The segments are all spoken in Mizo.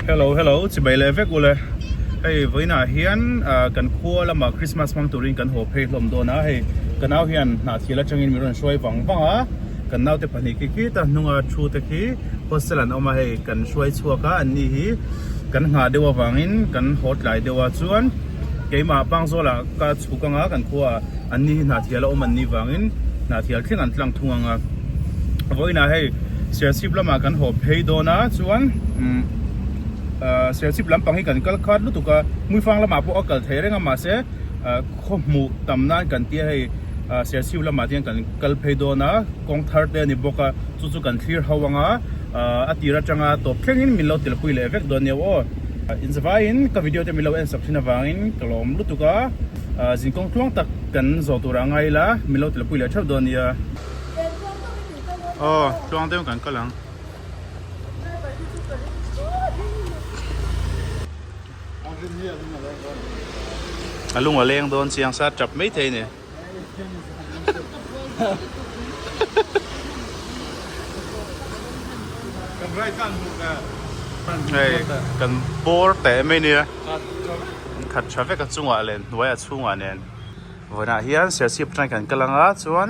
Hello hello chibai leh vek ule hei vawiinah hian kan khua lamah Christmas hmang turin kan haw phei hlawm dawn a hei ka nau hian hnahthial atangin min rawn hruai vang vang a kan naute pahnih khi khita hnunga thu te khi hostel an awm a hei kan hruai chhuak a an ni hi kan nghah deuh avangin kan haw tlai deuh a chuan keimah pangzawlah ka chhuk anga kan khua an ni hi hnahthial a awm an nih vangin hnahthial thleng an tlang thung ang a vawiinah hei Serchhip lamah kan haw phei dawn a chuan umm ahh Serchhip lampang hi kan kal khat lutuk a Hmuifang lamah pawh a kal thei reng a mahse ahh khaw hmuh tam nan kan tia hei ahh Serchhip lamah te hian kan kal phei dawn a kawng thar te a ni bawk a chu chu kan thlir ho ang a ahh a tir atanga tawp thlengin min lo telpui leh vek dawn nia aw inzavaiin ka video te min lo en sak thin avangin ka lawm lutuk a. Zinkawng tluang tak kan zawh turah a ngai ila, min lo telpui leh theuh dawn nia. Aw, tluang deuh kan kal ang. A lung a leng dawn chiang sa tap mai thei ni. Hei kan bawr teh mai nia. Khat tha vek a chungah leh hnuai a chhungah nen vawiinah hian Serchhip atangin kan kal anga chuan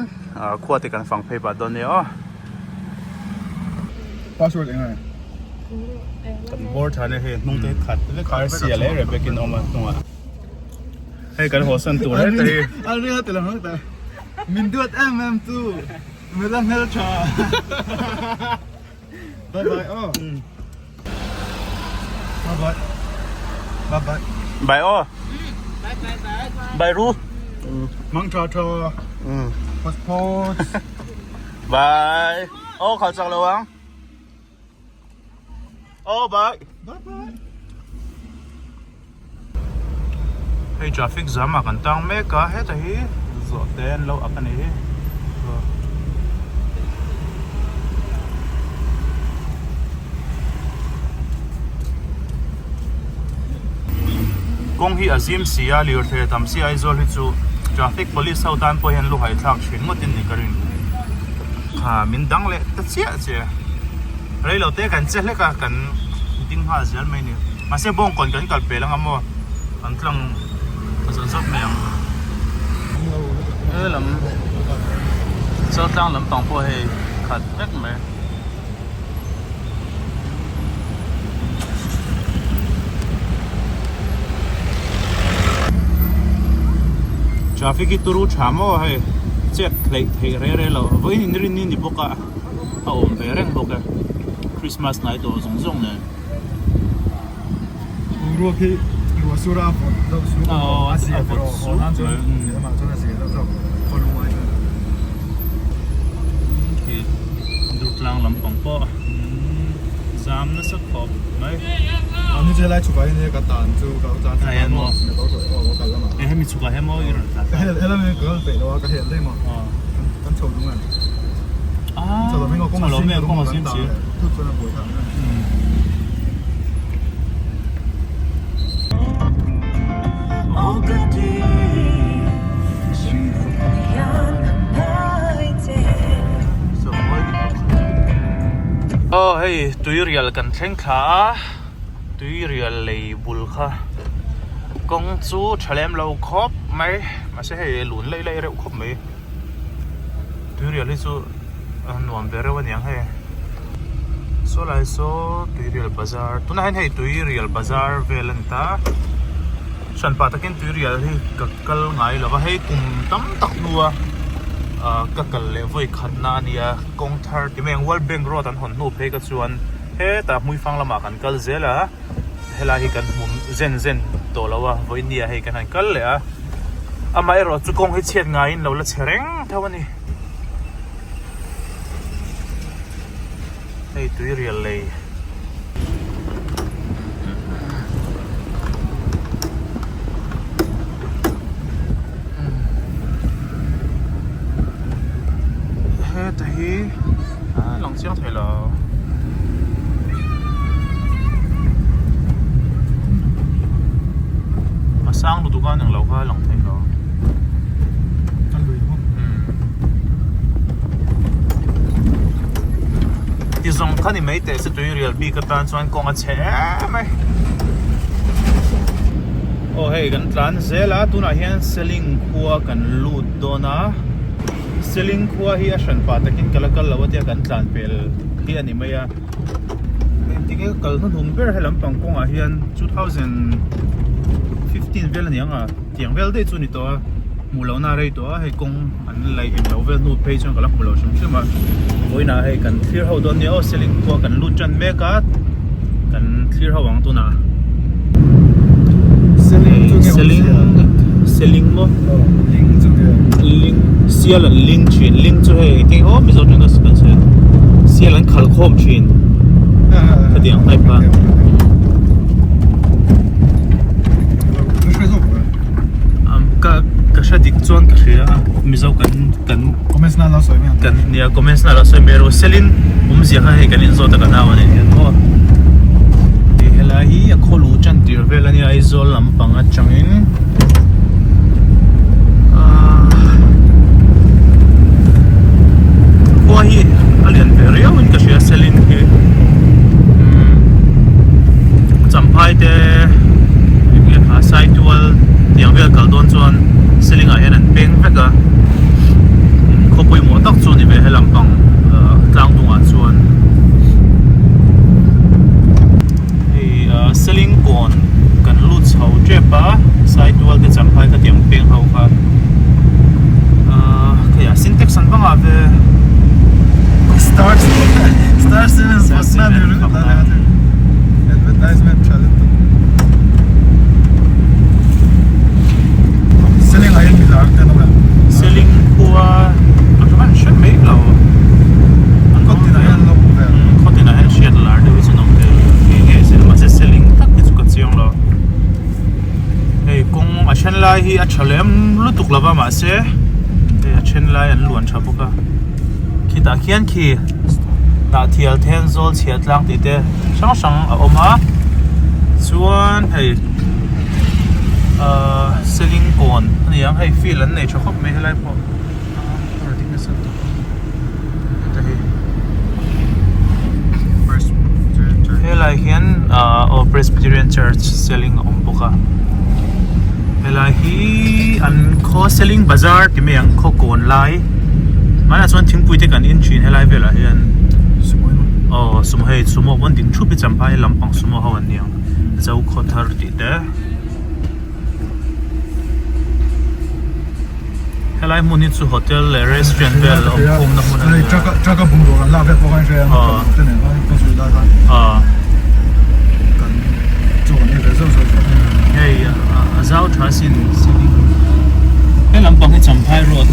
khua te kan fang phei pah dawn nia aw. Password eng nge? Kan bawr tha nia hei hnung te hi khat vek a Arsia leh Rebecca in a awm a hnungah. Hei kan haw san tur hle te hi. A ring a ti lang hlek ta. Min duat em em chu nula hmeltha. Bye bye aw. Bye bye. Bye bye. Bye aw. Bye bye bye. Bye ru. Mang tha tha. Passport. Bye. Aw khal chak lo ang. Aw bye. Bye bye. Hei traffic jam ah kan tang mek a heta hi zawh te an lo ak a ni hi kawng hi a zim si a lirthei a tam si a Aizawl hi chu traffic police ho tan pawh hian lu haih thlak thin ngawt in ni ka ring ha min dang leh ta chiah che reilo te kan che hlek a kan ding nghal zel mai a ni. Mahse bawngkawn kan kal pel anga maw kan tlang zawt zawt mai ang. He lam Chaltlang lampang pawh hei khat vek mai. Traffic hi turu tha maw hei chet hleih theih rei rei loh vawiin inrinni ni bawk a a awm ve reng bawk e Christmas hnai tawh zawng zawng nen. Ruak hi ruah sur a vawt deuh su a zia te rawh haw nan chuan lehlamah chuan a zia deuh zawk khaw lung ai chuan. Khi Durtlang lampang pawh zam nasa khawp mai. A ni che lai chhukah hian ka tan chu ka lo tlan chhuk a maw ka lo tawih aw ka kal lamah. E hemi chhukah hian maw i rawn tlan ta. He lam hi ka kal peih lo a ka hel daih maw kan chho dung a ni. Chho lo mai kawng a zim si. Aw hei tuirial kan thleng thla a tuirial lei bul kha kawng chu tha lem lo khawp mai mahse hei lun laih laih reuh khawp mai. Tuirial hi chu a nuam ve reuh aniang hei saw lai saw tuirial bazar tunah hian hei tuirial bazar vel a ni ta hranpa takin tuirial hi ka kal ngai lo va hei kum tam tak hnua ah ka kal leh vawi khatna a nia kawng thar ti mai ang world bank road an hawn hnu phei kha chuan hetah hmuifang lamah kan kal zel a helai hi kan hmu zen zen tawh lo a vawinia hei kan han kal leh a amaherawh chu kawng hi chhiat ngaiin lo la chhe reng tho a ni hei tui rial lei heta hi a lang chiang thei lo. A sang lutuk a nang lo kha a lang thei lo. A lui maw? Ti zawng kha. kha ni mai teh se tuirial bik atan chuan kawng a chhe em mai. Aw hei kan tlan zel a tunah hian Seling khua kan lut dawn a Seling khua hi a hran pah takin ka la kal lo a tia kan tlan pel hi a ni mai a engtik nge ka kal hnuhnung ber he lampang kawngah hian 2015 vel a ni ang a tiang vel daih chu a ni tawh a hmuh lohna a rei tawh a hei kawng an laih eng lo vel hnu phei chuan ka la hmu lo hrim hrim a vawiinah hei kan thlir ho dawn nia aw Seling khua kan lut tan mek a kan thlir ho ang tunah Seling Seling maw Ling chu nge Ling sial an ling thin ling chu hei engtin aw Mizo tawng ka kan sawi sial an khal khawm thin khatiang type a. Ka ka hre dik chuan ka hria a Mizo kan kan Comments na lo sawi mai ang kan nia comments na lo sawi mai ru selin awmzia kha hei kan inzawt a ka nau anih hian maw hei helai hi a khaw luh tan tir vel ania Aizawl lampang atangin ahh khua hi a lian ve riau in ka hria selin hi umm Champhai te enge kha Saitual tiang vel kal dawn chuan ceiling ah hian an peng vek a khaw pawimawh tak chu a ni ve he lampang tlang dungah chuan hei ceiling kawn kan lut chho tep a Saitual te Champhai kha tiang peng ho kha khei ah sintex an bangah ve Star Star Cement Advertisement tha lutuk. Seling ah hian mi lar te an awm em? Seling khua ka hre hman hre mai lo. Khaw tinah hian an lo awm ve. Khaw tinah hian hriat lar deuh hi chu an awm ve nge nge zel mahse seling tak hi chu ka chiang lo. Hei kawng a then lai hi a tha lem lutuk lova mahse hei a then lai an luan tha bawk a. Khitah khian khi Hnahthial Thenzawl chhiah tlang tih te hrang hrang a awm a chuan hei ahh seling kawn a ni ang hei field an nei tha khawp mai helai pawh a dik nasa lutuk heta hi helai hian ahh aw Presbyterian Church seling a awm bawk a helai hi an khaw seling bazar ti mai ang khaw kawn lai. Hmanah chuan thingpui te kan in thin helai velah hian aw sumo hei sumo pawn ding thup hi champhai lampang sumo ho an ni ang zo khaw thar tih te helai hmun hi chu hotel leh restaurant vel a awm khawmna hmun a ni a truck a bungrua kan lak vek pawh khan hria aw kan chaw kan ei ve zauh zauh hei a zau tha sin he lampang hi Champhai road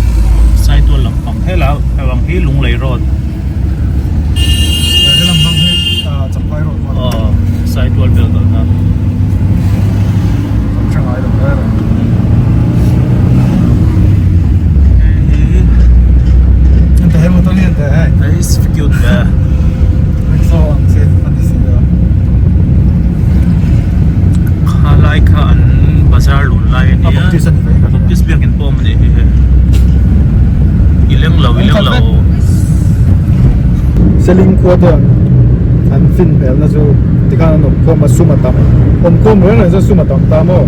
Saitual lampang hela hevang hi Lunglei road he lampang hi Champhai road aw Saitual vel kalna kan hre ngai lo hle reng Ente he motor hi ente hei hei cute ve rickshaw ang chi a ni si a kha lai kha an bazar lun lai a ni a Baptist a ni ve Baptist biakin pawh a awm a ni hi hei i leng lo i leng lo Seling khua te an fin hmel na chu tikhan an awm khawm a sum a tam awm khawm reng reng chuan sum a tam ta maw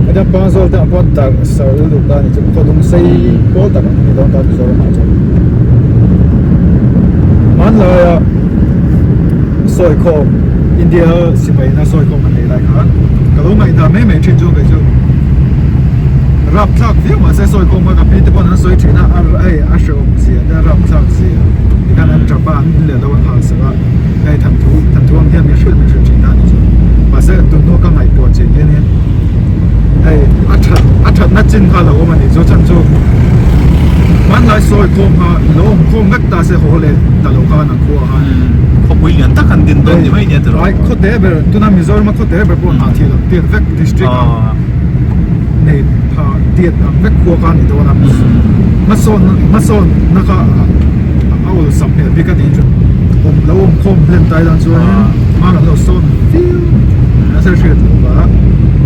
hetiang pangzawl te ang pawh an darh sar lutuk ta a ni chu khaw dung sei pawl tak ang a ni dawn ta Mizoram ah chuan hmanlaia sawi khawm India sipai ina sawi khawm kan neih lai khan ka lo ngaihdan mai mai thin chu kei chu rapthlak viau mahse sawi khawm kha ka pi te pawn an sawi thin a hei a hrehawm zia te a rapthlak zia tikhan an tap a an leh lo an hal sak a hei thanthu thanthu ang hian min hrilh min hrilh thin ta a ni chu mahse tunhnu ka ngaihtuah chin hianin hei a that a thatna chin kha a lo awm a ni chu chhan chu hmanlai sawi khawm kha lo awm khawm vek ta se haw leh ta lo khan an khua khan khawpui lian tak an din dawn ni mai nia tiraw ai khaw te ber tuna Mizoram a khaw te ber pawh an hah thih loh tiat vek district a nei tha tiat ang vek khua kha a ni dawn a hmasawn hmasawn na kha a awlsam hmel bik a ni chu awm lo awm khawm hlen tai dan chuan hma kan lo sawn viau nasa hriat loh va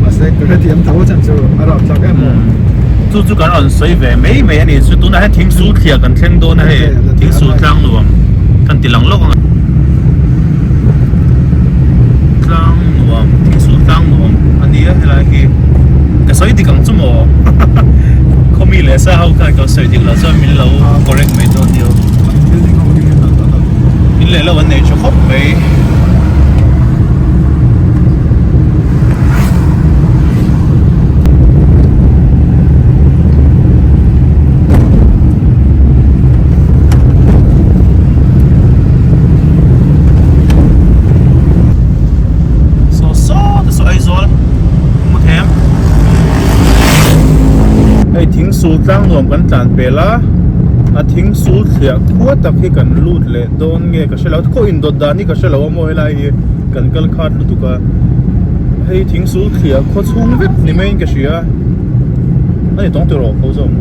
mahse ka hrethiam tho a chhan chu a rapthlak em em. Chu chu kan rawn sawi ve mai mai a ni chu tunah hian thingsul thliah kan thleng dawn a hei thingsul tlang nuam kan ti lang lawk ang. sa ho khan ka sawi dik loh chuan min lo correct mai dawn nia. In leh lo an nei tha khawp mai. Saw saw te saw Aizawl hmu thei ang hei thing sul tlang nuam kan tlan pel a a thing sul thliah khua tak hi kan lut leh dawn nge ka hre lo khaw indawt dan hi ka hre lo a maw helai hi kan kal khat lutuk a hei thing sul thliah khaw chhung vek ni maiin ka hria a ni tawng tiraw kho zawng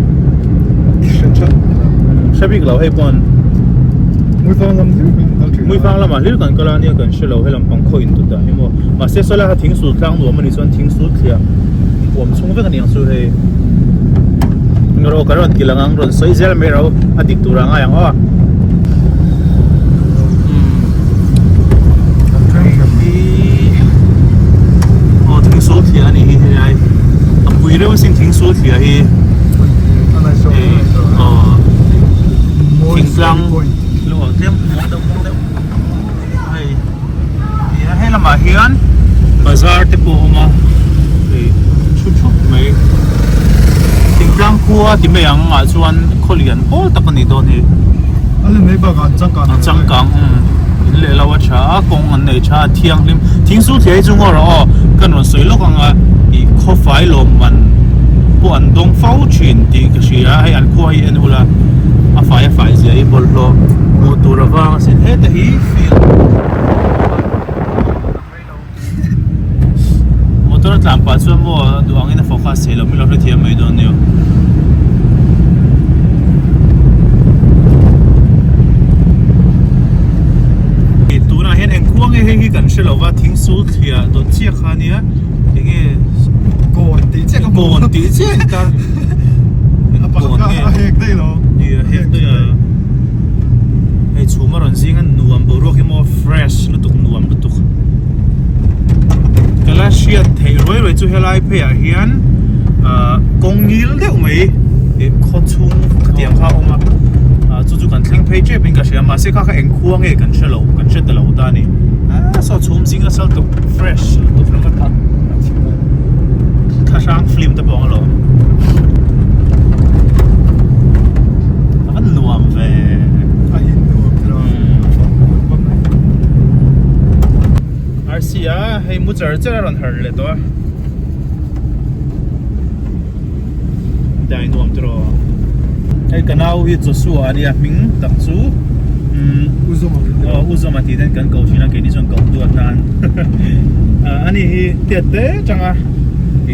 hre bik lo hei pawn Muifang lamah hlir kan kal a nia kan hre lo helam pang khaw intut ah hi maw mahse saw lai kha thing sul tlang nuam a nih chuan thing sul thliah huam chhung vek a ni ang chu hei rawh ka rawn ti lang ang rawn sawi zel mai ro a dik tur a ngai ang aw aw thing sul thliah a nih hi helai a pui reuh asin thing sul thliah hi aw thingtlang Luah tlem muang deuh muang deuh hei nia he lamah hian bazar te pawh a awm a hei thu thup mai thingtlang khua ti mai ang ah chuan khaw lian pawl tak a nih dawn hi a lem mai bakah an changkang an changkang umm in leh lo a tha a kawng an nei tha a thianghlim thing chu thliai chu ngaw rawh aw kan rawn sawi lawk ang a ih khawfai lawmman pawh an dawng fo thin tih ka hria a hei an khua hi en ula. A fai a fai zia hi bawlhhlawh hmuh tur avang a sin heta hi field motor a tlan pah chuan maw a duh angin a focus thei lo min lo hrethiam mai dawn nia. Tunah hian eng khua nge hei hi kan hre lo va thing sul thliah dawt chiah kha nia enge kawn tih chiah ka hmu kawn tih chiah ka A pakhat kha a hek daih lo. Ni a hek daih a. Hei chhum a rawn zing a nuam boruak hi maw fresh lutuk nuam lutuk. Ka la hriat theih ruai ruai chu helai phei ah hian ah kawng ngil deuh mai ih khaw chhung khatiang kha a awm a. Ah chu chu kan thleng phei tep in ka hria mahse kha kha eng khua nge kan hre lo kan hre ta lo ta a ni. Ah saw chhum zing a sal tuk fresh lutuk ringawt a. Thlahrang film te pawh ang alawm. A va nuam ve. A in nuam tiraw. Arsi a hei mu char char a rawn harh leh tawh a. Dai nuam tiraw. Hei ka nau hi Joshua a nia hming tak chu. U Zawma tih ten kan ko thin a keini chuan ko duat nan. Ani hi tiat te changa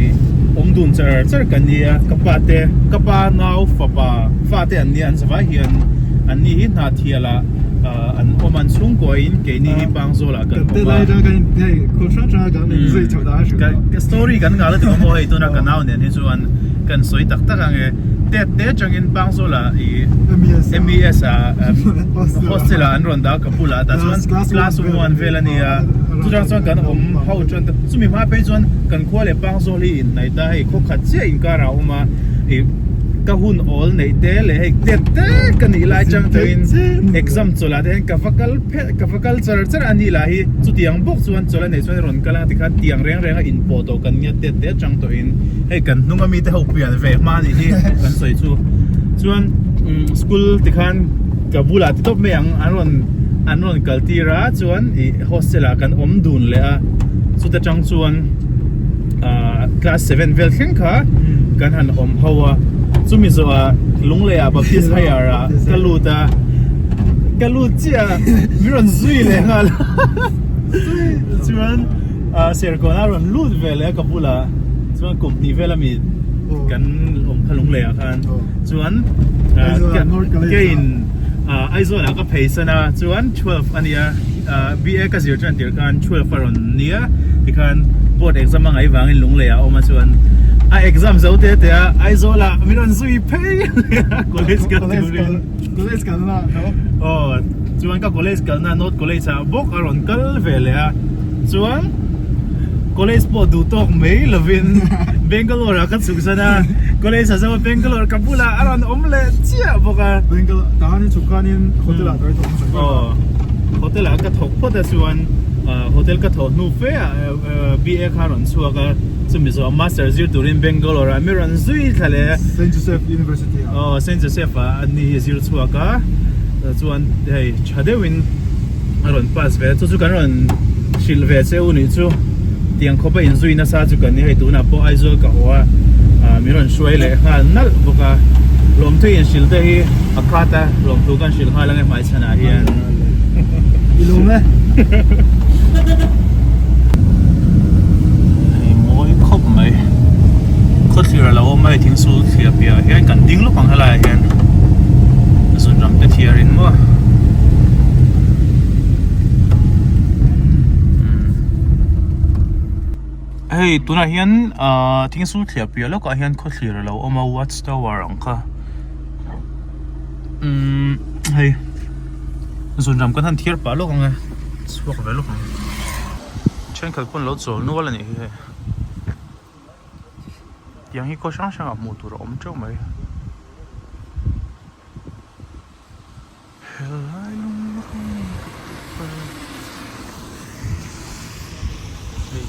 ih awm dun char char kan nia ka pa te ka pa nau fapa fa te an nia an zavai hian an ni hi hna thial ah an awm an chhungkaw in keini hi Pangzawl ah kan awm a ka story kan nghal a ti maw hei tuna ka nau nen hi chuan kan sawi tak tak ang e tet te changin Pangzawl ah ih MES ah hostel ah an rawn dah a ka bulah tah chuan class 1 vel a nia chutang chuan kan awm ho chuan chumi hma phei chuan kan khua leh pang zawl hi inhnaih ta hei khaw khat chiah inkar ah a awm a ih ka hun awl neih te leh hei tet te ka nih lai chang tawhin exam chawlh ah te hian ka va kal phelh ka va kal char char a nih lah hi chutiang bawk chuan chawlh a neih chuan rawn kal a tikhan tiang reng reng a inpawh tawh kan ngiat tet te chang tawhin hei kan hnung ami te ho pian ve hma a nih hi kan sawi chu chuan school tikhan ka bulah ti tawp mai ang an rawn an rawn kal tir a chuan ih hostel ah kan awm dun leh a chuta tang chuan ah class seven vel thleng kha kan han awm ho a chumi zawh ah Lunglei ah Baptist higher ah ka lut a ka lut chiah a min rawn zui leh nghal chuan ah Serkawn a rawn lut ve leh a ka bulah chuan kum hnih vel ami kan awm kha Lunglei ah khan chuan keiin Aizawl ah ka phei san a chuan 12 a nia BA ka zir tan tir khan 12 a rawn nia tikhan board exam a ngaih vangin Lunglei ah a awm a chuan a exam zo te te a Aizawl ah min rawn zui phei college kal turin college kalna no aw chuan ka college kalna North College ah bawk a rawn kal ve leh a chuan college pawh duh tawk mai lovin Bangalore ah ka chhuk san a. College a zo a Bangalore ka bulah a rawn awm leh chiah bawk a. Bangalore tah hian chhuk khanin hotel ah ka thawk hmasa ber a. Aw hotel ah ka thawk phawt a chuan hotel ka thawh hnu fe ah BA kha a rawn chhuak a chumi zawh master zir turin Bangalore ah mi rawn zui thla leh a. Saint Joseph University ah. Aw Saint Joseph ah a ni hi a zir chhuak a chuan hei tha deuhin a rawn pass ve a chu chu kan rawn hrilh ve che u nih chu tiang khawp a inzui nasa chu kan ni hei tunah pawh Aizawl ka haw a ah min rawn hruai leh nghal nalh bawk a lawmthu inhrilh te hi a khat a lawmthu kan hrilh nghal ange hmaichhanah hian I lawm e. Hei mawi khawp mai khawthlir a lo awm a hei thingsul thliah piahah hian kan ding lawk ang helaiah hian zun ram te thiarin maw hei tunah hian ahh thingsul thliah piah lawkah hian khawthlir a lo awm a watch tower ang kha umm hei zun ram kan han thiar pah lawk ang e chhuak ve lawk ang thenkhat pawh an lo chawl nual a nih hi hei. Tiang hi khaw hrang hrangah hmuh tur a awm teuh mai. Helai lung hei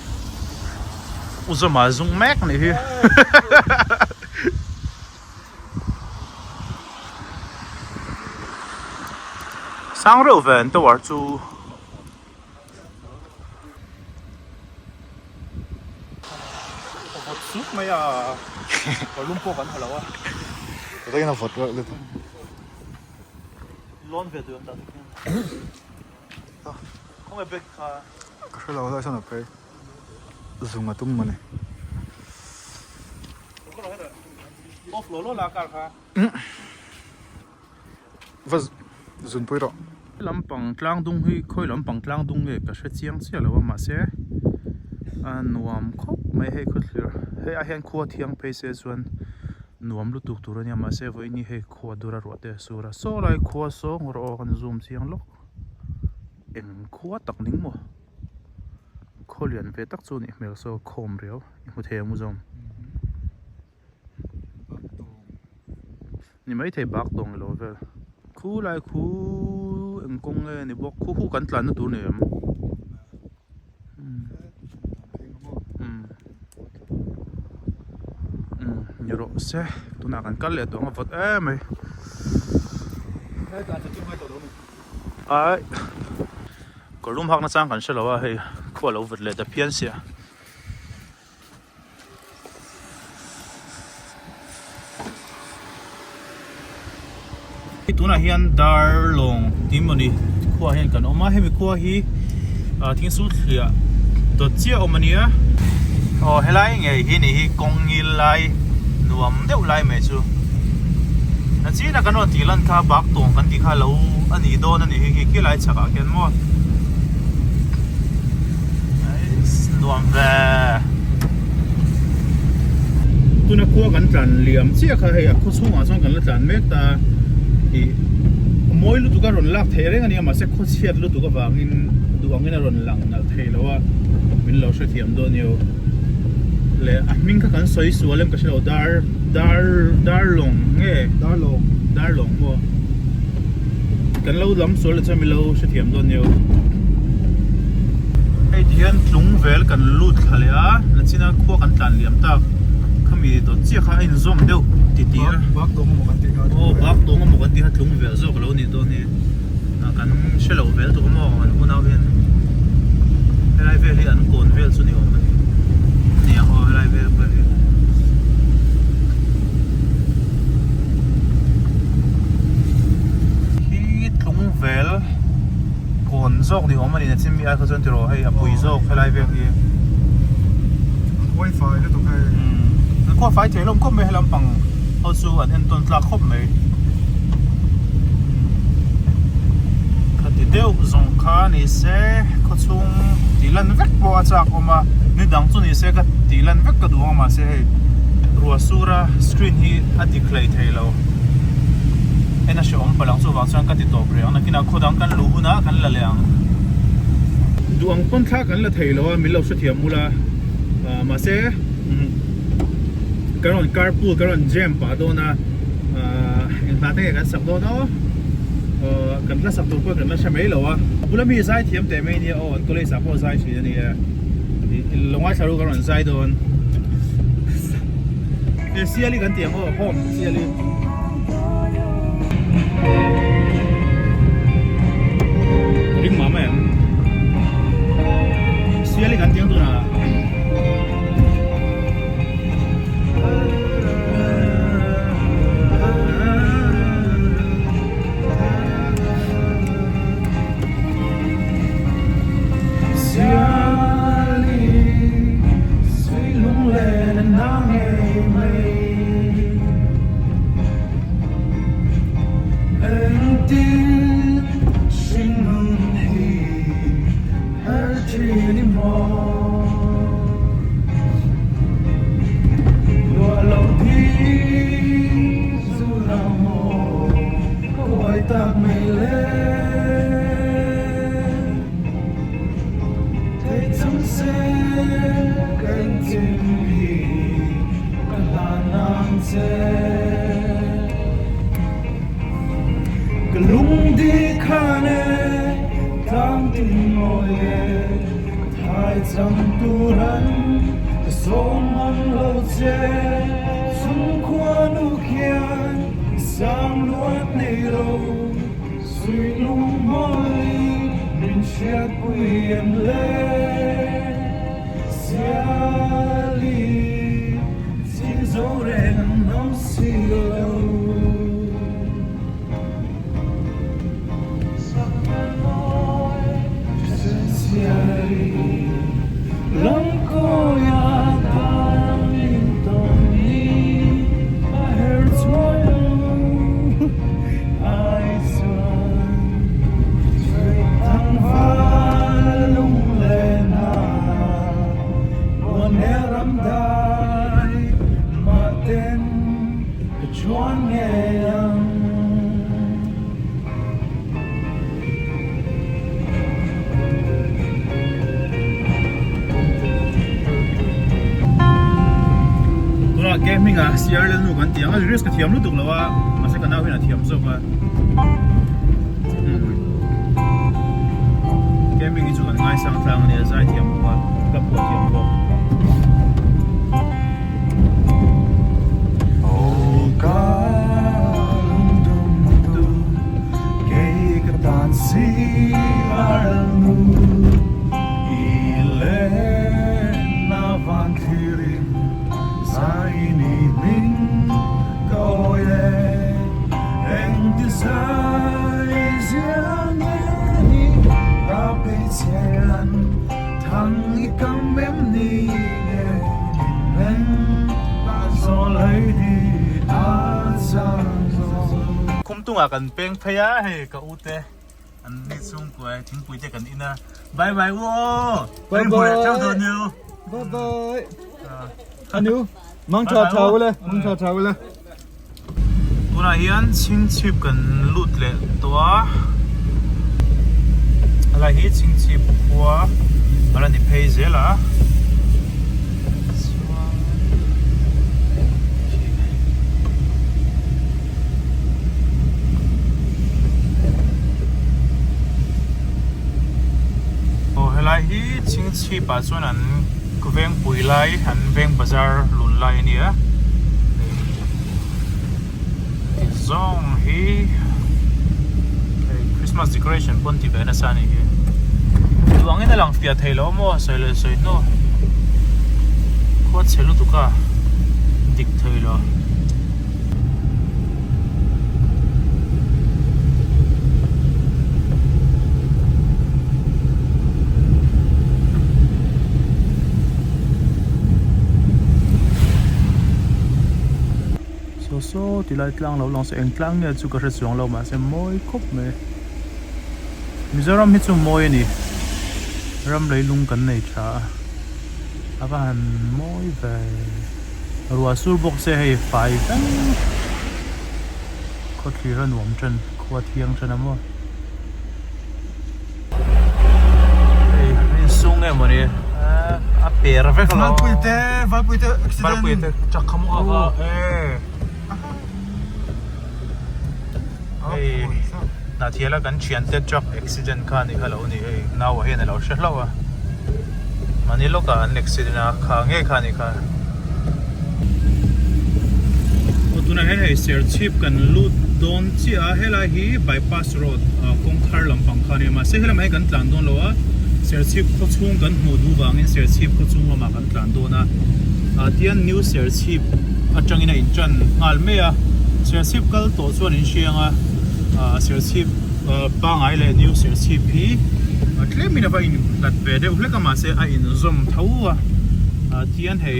u zawma zung mek a nih hi. Sang reuh ve an tower chu. A vawt sup mai a, kawrlum pawh kan ha lo a. Ka takin a vawt reuh lutuk. Lawn ve duh ang tak hian. Khawnge bag kha? Ka hre lo lai sawn a phei. Zung a tum mawni. Off law law la car kha. Va zunpui rawh. Lampang tlang dung hi khawi lampang tlang dung nge ka hre chiang chiah lo a mahse a nuam khawp mai hei khawthlir hei ah hian khua thiang phei se chuan nuam lutuk tur a nia mahse vawiin hi hei khua dura ruah te a sur a saw lai khua sawng rawh aw kan zoom chiang lawk eng khua tak ning maw khaw lian ve tak chu a nih hmel saw khawm riau i hmu thei ang u zawm. Ni maithei bak tawng ilo vel khu lai khu eng kawng nge ni bawk khu khu kan tlanna tur ni em umm umm ni rawh se tunah kan kal leh tawh ang a vawt em mai ai kawr lum hak na chang kan hre lo a hei khua lo vawt leh ta phian sia. Tunah hian Darlawng tih mawni khuaah hian kan awm a hemi khua hi ah thingsul thliah dawt chiah a awm a nia aw helai ngei hi nih hi kawng ngil lai nuam deuh lai mai chu nachina kan rawn tih lan kha bak tawng kan tih kha lo a nih dawn a nih hi khi khilai chhakah khian maw. Nuam ve. Tuna khua kan tlan liam chiah kha hei a khaw chhungah chuan kan la tlan mek ta ih mawi lutuk a rawn lak theih reng a nia mahse khaw chhiat lutuk avangin duh angin a rawn lang nalh thei lo a min lo hrethiam dawn a niaw leh a hming kha kan sawi sual em ka hre lo dar dar darlawng nge darlawng darlawng maw. Kan lo lam sual leh chuan min lo hrethiam dawn nia. Hei ti hian tlung vel kan lut thla leh a, nachina khua kan tlan liam tak. Khami dawt chiah kha a inzawm deuh ti ti a. Bak tawng emaw kan tih kha. Aw bak tawng emaw kan tih kha tlung vel zawk a lo nih dawn hi. Kan hre lo vel tuk emaw an unau hian helai vel hi an kawn vel chu ni awm a ni. Nia aw helai vel vel hi. Hi tlung vel kawn zawk ni awm a ni na chim mi ai kha chuan tiraw hei a pui zawk helai vel hi Khuai fai lutuk hei an khuai fai thei hlawm khawp mai helam pang ho chu an entawn tlak khawp mai khati deuh zawng kha ni se khaw chhung tih lan vek pawh a chak awm a ni dang chu ni se ka tih lan vek ka duh ang a mahse hei ruah sura screen hi a dik hlei thei lo en a hrehawm palh ang chuvang chuan ka ti tawp rih ang nakinah khaw dang kan luh hunah kan la leh ang duh ang pawn thla kan la thei lo a min lo hrethiam ula ah mahse umm. Kan rawn carpool kan rawn jam pah dawn a ahh eng hna te nge kan sak dawn aw ahh kan hla sak tur pawh kan la hre mai lo a a bula mi zai thiam teh mai nia aw an college ah pawh zai thin a nia ih lo ngaithla ru kan rawn zai dawn e siali kan ti ang aw home siali. Ring mah mai ang siali kan ti ang tunah. Tunah gaming ah CR Lalnu kan ti ang a lyrics ka thiam lutuk lo a mahse ka nau hian a thiam zawk a gaming hi chu kan ngaisang tlang a nia zai thiam bawk a ka phuah thiam bawk. Khumtungah kan peng phei a hei ka u te an ni chhungkua hei thingpui te kan in a bye bye u aw Bye bye bye bye anu mang tha tha ule mang tha tha ule Tunah hian chhingchhip kan lut leh tawh a, helai hi chhingchhip khua a la ni phei zel a, chuan aw helai hi chhingchhip ah chuan an vengpui lai an veng bazar lun lai a ni a. Ti zawng hi hei Christmas decoration pawn ti ve nasa a nih hi duh angin a lang fiah thei lo maw sawi leh sawi hnu khua chhe lutuk a dik thei lo. Saw saw ti lai tlang lo lang se eng tlang nge chu ka hre chuang lo mahse mawi khawp mai Mizoram hi chu mawi a ni ram leilung kan nei tha a a va han mawi ve ruah sur bawk se hei fai veng khawthlir a nuam tan khua thiang tan a maw hei insung nge mawni. A per vek lo. Valpui te, Valpui te accident. Valpui te truck kha maw a e. Hei Hnathiala kan thian te truck accident kha ni kha lo ni hei nau ah hian a lo hre hlauh a. Mahni lawkah an accident a kha ngei kha ni kha. Aw tunah hian hei Serchhip kan lut dawn chiah a helai hi bypass road kawng thar lampang kha a ni a mahse helamah hian kan tlan dawn lo a Serchhip khaw chhung kan hmuh duh vangin Serchhip khaw chung lamah kan tlan dawn a ah tian New Serchhip atangin a intan nghal mai a Serchhip kal tawh chuan in hria ang a ah Serchhip pangai leh New Serchhip hi tlemin a va inhlat ve deuh hlek a mahse a inzawm tho a ah tian hei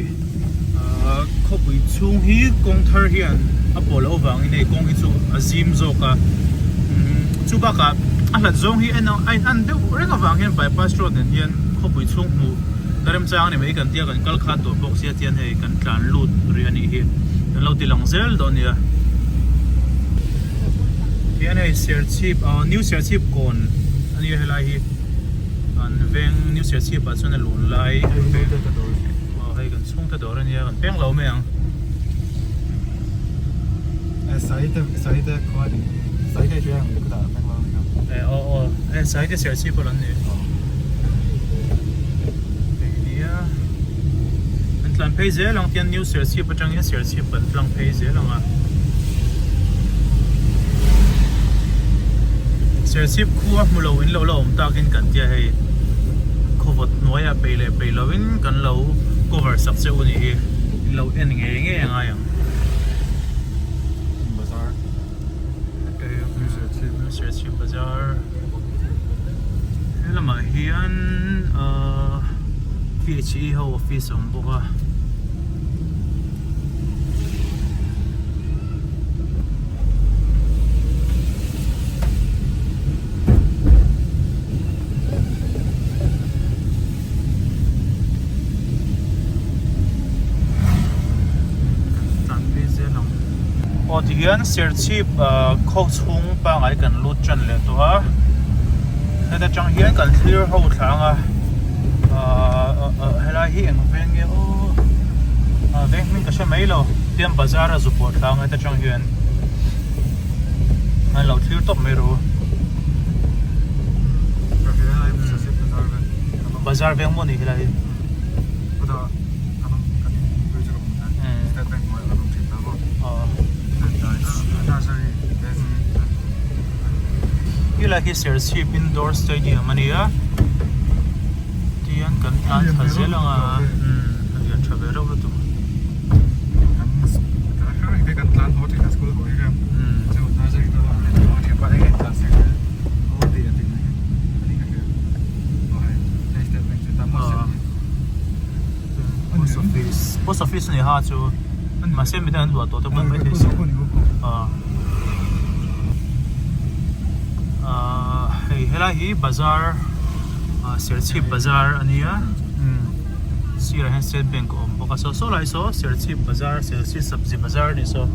ah khawpui chhung hi kawng thar hian a pawh loh avangin hei kawng hi chu a zim zawk a umm chu bakah a hlat zawng hi en a in an deuh reng avang hian bypass road nen hian khawpui chhung hmuh na remchang a ni mai kan tia kan kal khat tawh bawk sia tian hei kan tlan lut rih a nih hi kan lo ti lang zel dawn a nia. Tihian hei Serchhip ah New Serchhip kawn a nia helai hi an veng New Serchhip ah chuan a lun lai aw hei kan chhungte dawr a nia kan peng lo mai ang. Aw aw hei Saite Serchhip pawh an ni hei nia an tlan phei zel ang tian New Serchhip atangin Serchhip kan tlang phei zel ang a. Serchhip khua hmu lo in lo la awm takin kan tia hei khawvawt hnuaiah peih leh peih lovin kan lo cover sak che u ni hi in lo en ngei ngei a ngai ang. Bazar Serchhip Bazar helamah hian ahh PHE ho office a awm bawk a. Aw tihian Serchhip khaw chhung pangai kan lut tan leh tawh a heta tang hian kan thlir ho thlang a ahh helai hi eng veng nge aw veng hming ka hre mai lo tian bazar a zu pawh thlang heta tang hian an lo thlir tawp mai rawh u bazar veng maw ni helai hi helai hi Serchhip Indoor Stadium a ni a tihian kan tlan thla zel ang a a lian tha ve reuh lutuk. Post office post office a ni ha chu mahse midang an luah tawh te pawh an maithei si ahh hei helai hi bazar ah Serchhip bazar a nia sirah hian state bank a awm bawk a saw saw lai saw Serchhip bazar Serchhip sabzi bazar a ni saw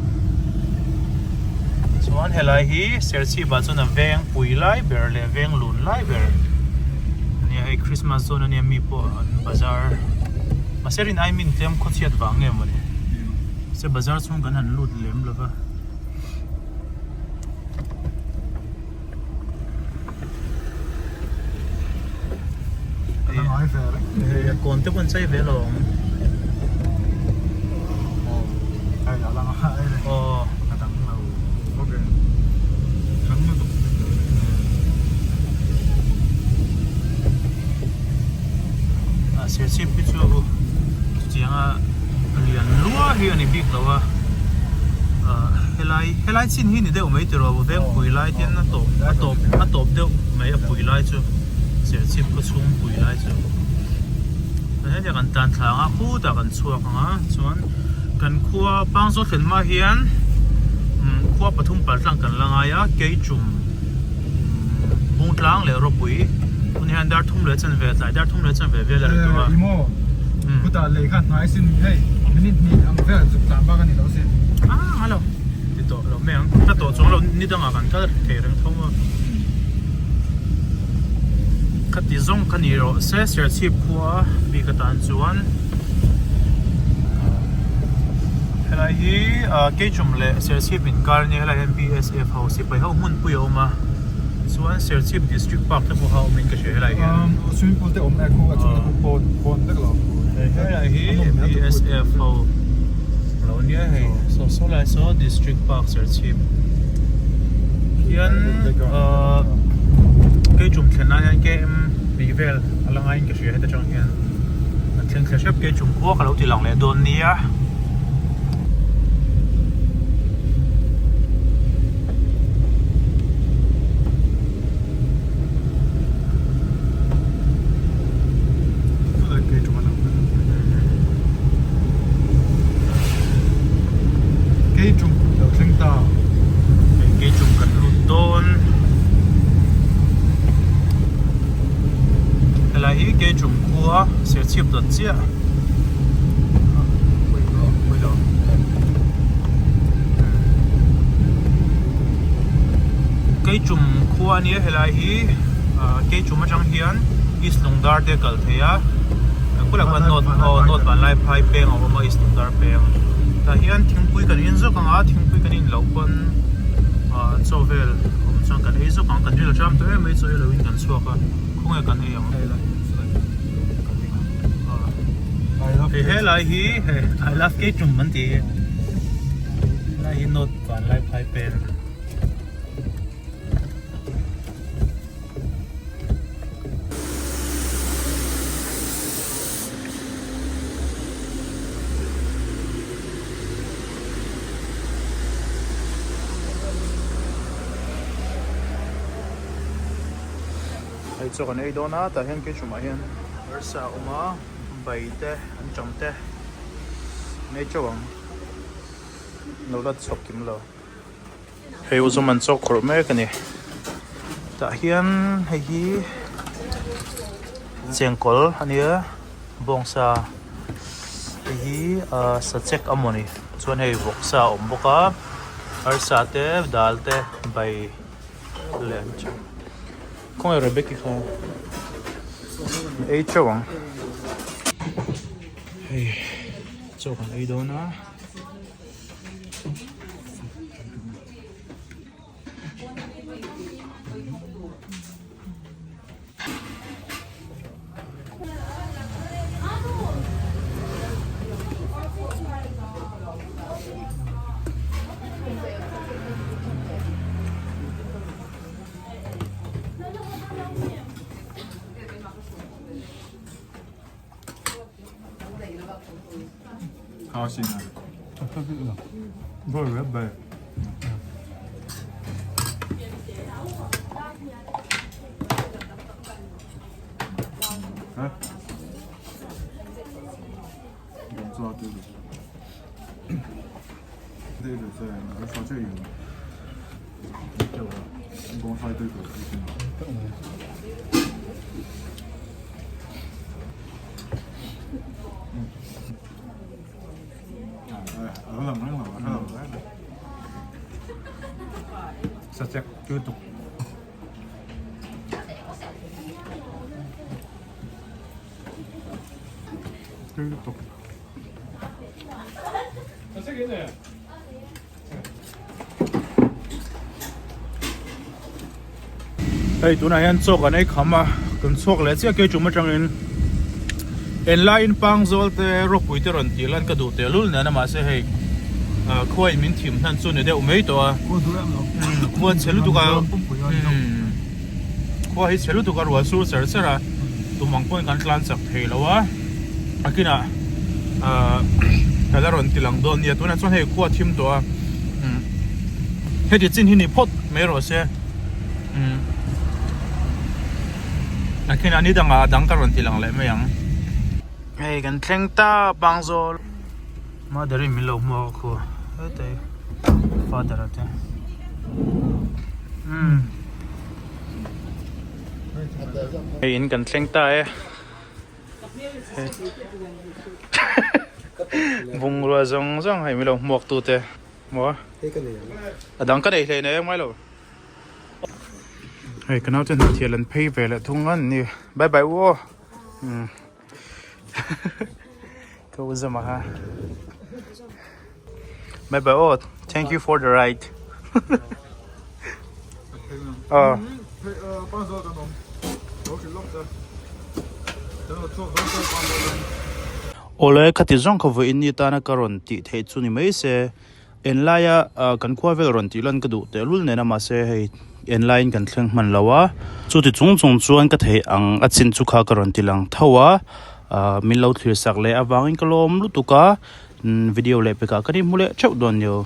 chuan helai hi Serchhip ah chuan a veng pui lai ber leh veng lun lai ber a nia hei Christmas dawn a nia mi pawh an bazar mahse rin ai min tlem khawchhiat vang nge mawni se bazar chhung kan han lut lem lo va. Kawn te pawh an chei ve alawm aw Serchhip hi chu chutianga lian lua hi a ni bik lo a helai helai chin hi ni deuh mai tiraw veng pui lai te hian a tawp a tawp a tawp deuh mai a pui lai chu Serchhip khaw chhung pui lai chu hetiang kan tan thla ang a khutah kan chhuak ang a chuan kan khua Pangzawl thlen hma hian khua pathum pal tlang kan la ngai a Keichum Bungtlang leh Rawpui tun hian dar thum leh chanve tlai dar thum leh chanve vel a ri tawh a. Khutah lei kha hnai sin hei minute hnih ang vel zuk tlan bak a ni lo sin. Ah hello ti tawh lo mai ang ka tawh chuang lo ni dangah kan kal thei reng tho a. Khati zawng ka ni rawh se Serchhip khua bik atan chuan helai hi Keichum leh Serchhip inkar ania helai hian BSF ho sipai ho hmunpui a awm a chuan Serchhip District Park te pawh kha a awmin ka hria helai hian. Swimming pool te awm e khu a chung te khu pawn pawn vek lo helai hi BSF ho lo nia hei saw saw lai saw District Park Serchhip hian ahh Keichum thlen lai hian KM tih vel a la ngaiin ka hria heta tang hian an thleng thla hrep Keichum khua ka lo ti lang leh dawn nia. Keichum lo thleng ta. Keichum kan lut dawn. Helai hi Keichum khua Serchhip dawt chiah. Keichum khua ania helai hi Keichum atang hian East Lungdar te a kal thei a kulak khan North aw North Vanlaiphai peng a awm a East Lungdar peng tah hian thingpui kan in zawk ang a thingpui kan in loh pawn ah chaw vel awm chuan kan ei zawk ang kan ril a ṭam tawh em mai chaw ei loin kan chhuak a khawnge kan ei ang. Hei helai hi hei I love Keichum an tih hi helai hi North Vanlaiphai peng. Hei chaw kan ei dawn a tah hian keichhumah hian arsa a awm a bai te anṭam te an ei teuh ang lo la chhawp kim lo. Hei u zawm an chawk khawrh mek a ni tah hian hei hi chengkawl a nia bawngsa hei hi ahh sachek a maw ni chuan hei vawksa a awm bawk a arsa te dal te bai leh an chawk khawnge Rebecca kha ei teuh ang hei chaw kan ei dawn a. Hei tunah hian chaw kan ei kham a kan chhuak leh chiah keichum atangin enlaiin pangzawl te rawpui te rawn tih lan ka duh tehlul nen a mahse hei khua in min thim hnan chu ni deuh mai tawh a khua chhe lutuk a khua hi chhe lutuk a rual sur cher cher a tum ang pawhin kan tlan chak thei lo a a kinah ka la rawn ti lang dawn nia tunah chuan hei khua thim tawh a heti chin hi ni phawt mai rawh se a kinah ni dangah a dang ka rawn ti lang leh mai ang hei kan thleng ta pangzawl mother in min lo hmuak a khu hete father a te hei in kan thleng ta e bungrua zawng zawng hei min lo hmuak tu te maw a dang ka nei hle nei ang mai lo. Hei ka naute hnahthial an phei ve leh thung an ni bye bye u aw umm ka u zama kha bye bye aw thank you for the ride aw. Awle khati zawng kha vawiin ni tana ka rawn tih theih chu ni mai se. Enlaia kan khua vel rawn tih lan ka duh tehlul nen a mahse hei enlaiin kan thleng hman lo a, chuti chung chung chuan ka theih ang a chin chu kha ka rawn ti lang tho a, min lo thlir sak leh avangin ka lawm lutuk a, video leh pekah ka ni hmu leh theuh dawn nio.